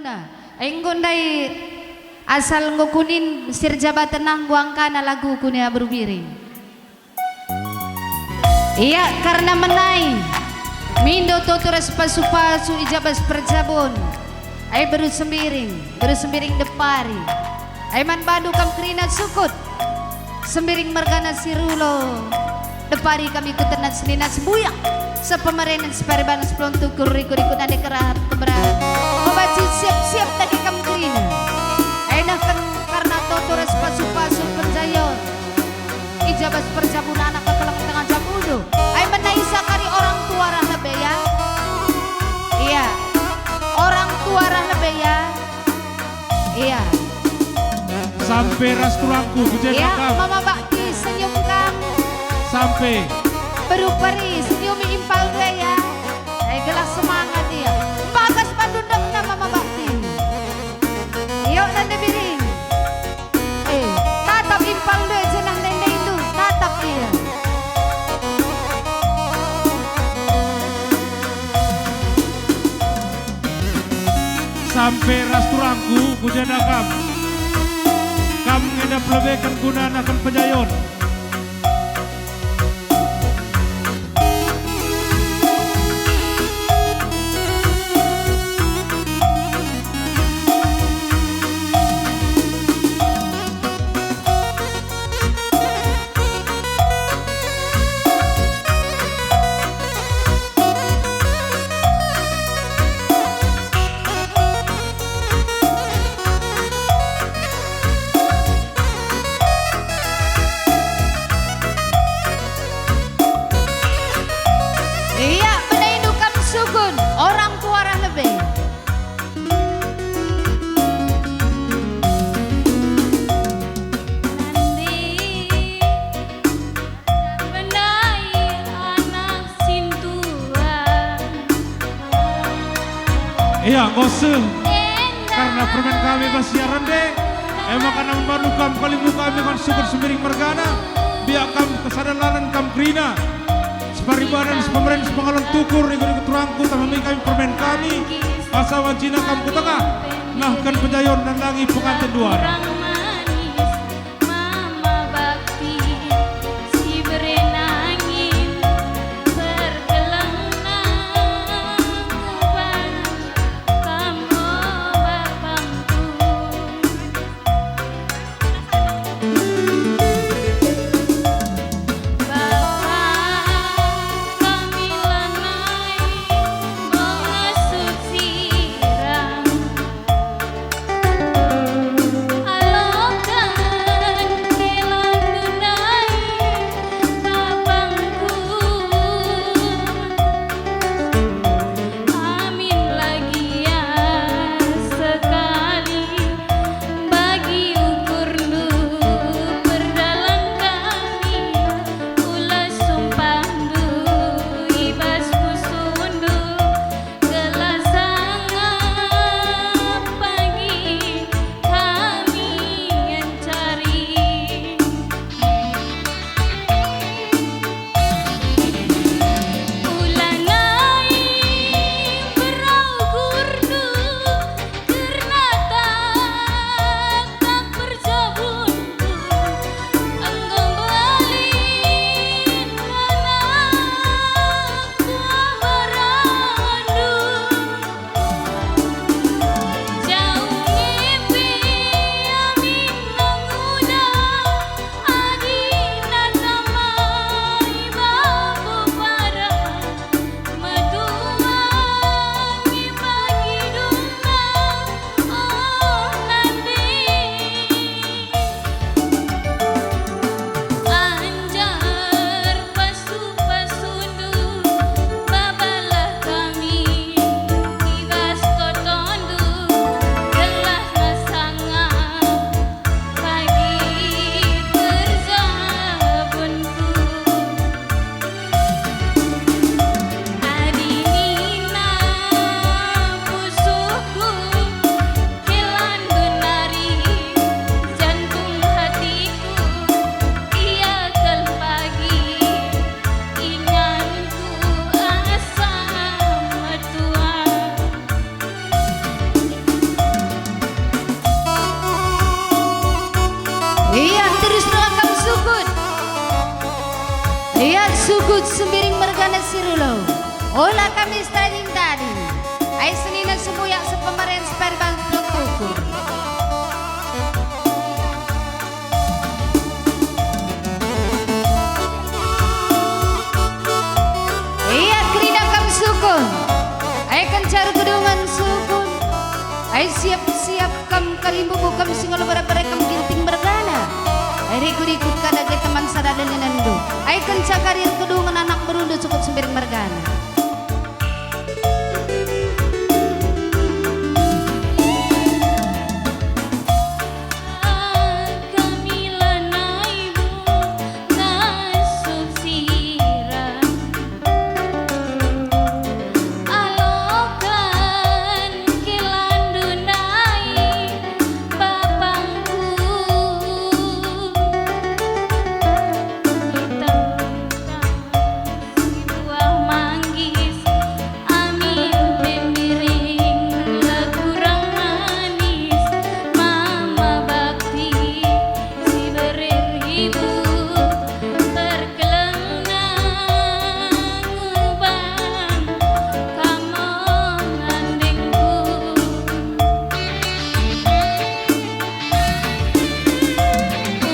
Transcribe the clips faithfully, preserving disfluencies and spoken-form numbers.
Nah, enggo ndai asal enggo kunin sirjabaten nanggu angkana lagu kunia beru biring. Ia, kerna menai, mindo toto ras pasu-pasu i jabas perjabun. Ai beru Sembiring, beru Sembiring depari. Ai man bandu kam kerina sukut. Sembiring mergana si rulo. Depari kami ku tenat senina sembuyak. Sepemerenen separiban sepelon tukur riku-riku nande kerap keberan. Obaci siap-siap dage kam kerina. Ai nehken karna toto ras pasu-pasu penjayon. I jabas perjabun anak kekelengen tengah jabu. Ai mena isa kari orang tua rah lebe ya. Iya. Orang tua rah lebe ya. Iya. Sampe ras turangku, ku jenda kam. Mama Bakti, senyum kam. Sampe. Beru Peri, senyumi impal dua ya. Eh, gelah semangat ia. Bagas bandu ndekna Mama Bakti. Iyo, nande biring. Eh, tatap impal dua jenah nende indu, tatap ia. Sampe ras turangku, ku jenda kam. Kam ngenda pelebeken guna nehken penjayon. Ia, benaindu kam sukun, orang tua rah lebe. Nande. Benai anak sintua. Ia, enggo seh. Karna permen kami bas siaran de, e maka namun bandu kam kalimbubu kami kan sukut Sembiring mergana, biak kam kesada lanan kam kerina. Separibanan, sepemeren, sepengalon tukur, ikut-ikut turangku, tama mi kami permen kami, asa wancina kam ku tengah, nehken penjayon nandangi penganten duana. Mama Bakti si bere nangin pergelengna kuban kam, o bapangku. Bapa kami lanai mengasup sirang. Alo Sirulo, ola kami tading-tading. Ai senina sembuyak sepemaren seperban tukur. Ia kerina kam sukun. Ai kencar gedungan sukun. Ai siap-siap kam kalimbubu kam si ngalo bere-bere kam Ginting mergana. Ai rikut-rikut ka dage teman sada daninenndu. Ai kenca kari erkedungen anak berundu cukup Sembiring mergana. Kami lanai bu ngasup siran. Aloken kilandu nai bapangku. Mitengkang si buah manggis, amin pe miring, la kurang manis, mama bakti si bere hibur. Perkelengna nguban kam ngandengku.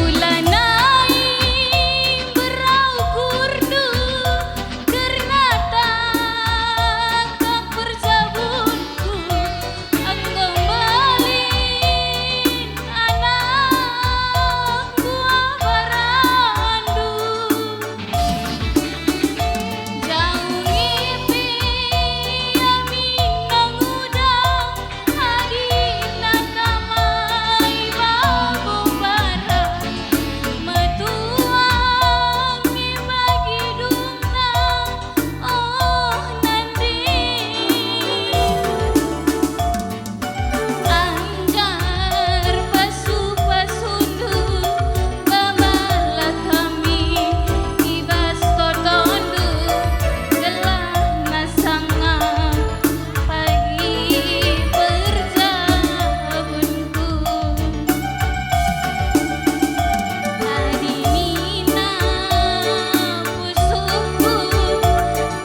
Ulanai berau kurndu kerna tangkap perjabunku. Enggo mbelin anak buah barandu. Jauh ngipi aminna nguda, adina kamai babo bara. Metuang nge bagi dungna, oh nanding. Anjar pasu-pasundu, babalah kami i bas totondu, gelah nasangap pagi perjabunku. Adi nina pusuhku,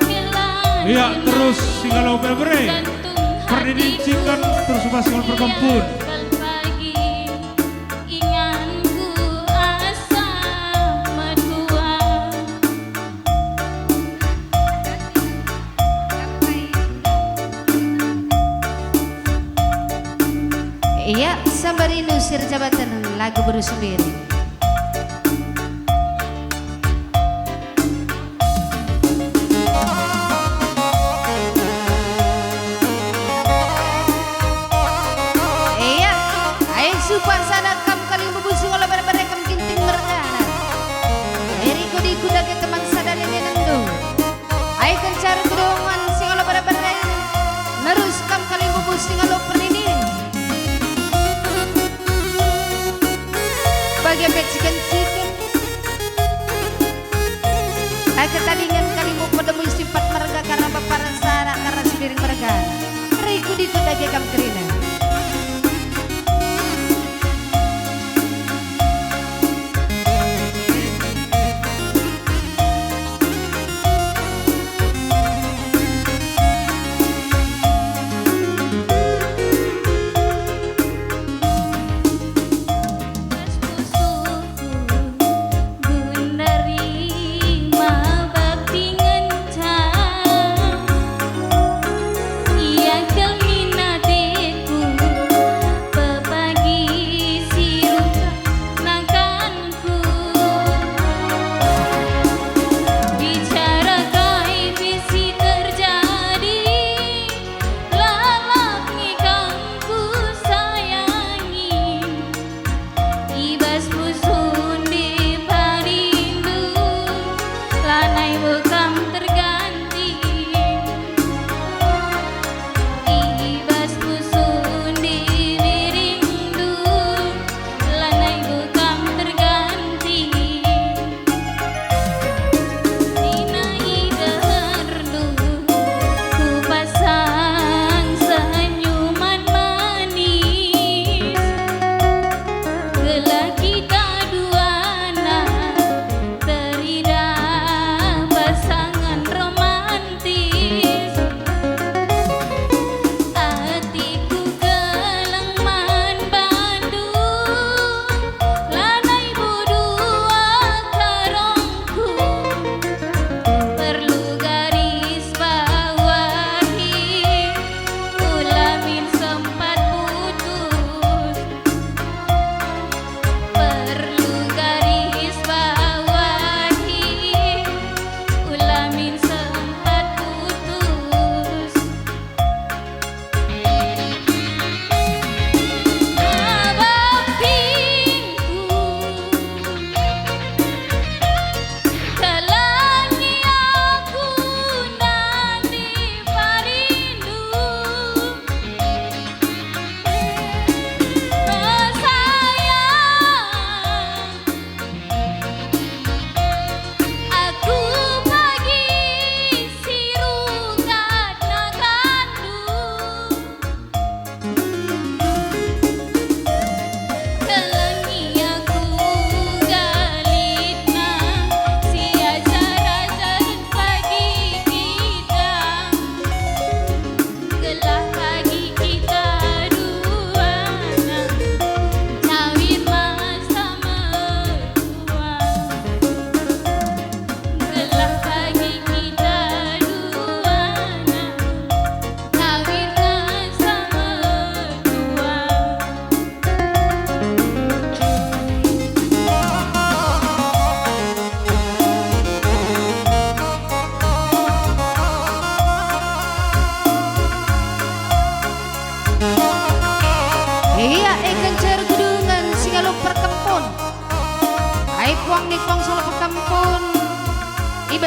gelah Ia terus si ngalo bere-bere. Jantung Perninin hatiku, cikan terus ubah singon perkempun. Kal pagi inganku asa metua. Ia, sambarindu si erjabaten lagu beru Sembiring. Ia, ai supan sada kam kalimbubu si ngalo bere-bere kam Ginting mergana. Ai rikut-rikut dage teman sada daninenndu. Ai kencar gedungan si ngalo bere-bere, nerus kam kalimbubu si ngalo perninin. Bage pe ciken-ciken. Ai ketadingen kalimbubu pedemu si empat merga karna baparen sada karna Sembiring merga. Rikut-rikut dage kam kerina.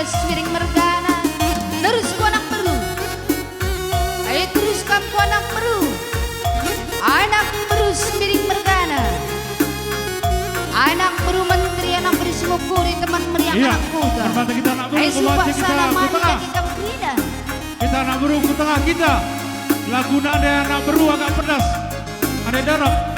Siring mergana, terus ku anak beru. Ayo terus kam ku anak beru. Anak beru Siring mergana. Anak beru menteri, anak beru singukuri teman meriah. Iya, anak kuta. Permata kita anak beru, ayo supak kita sana ku mari tengah. Kita berpindah. Kita anak beru ku tengah kita. Lagu nande anak beru agak pedas. Ande darap.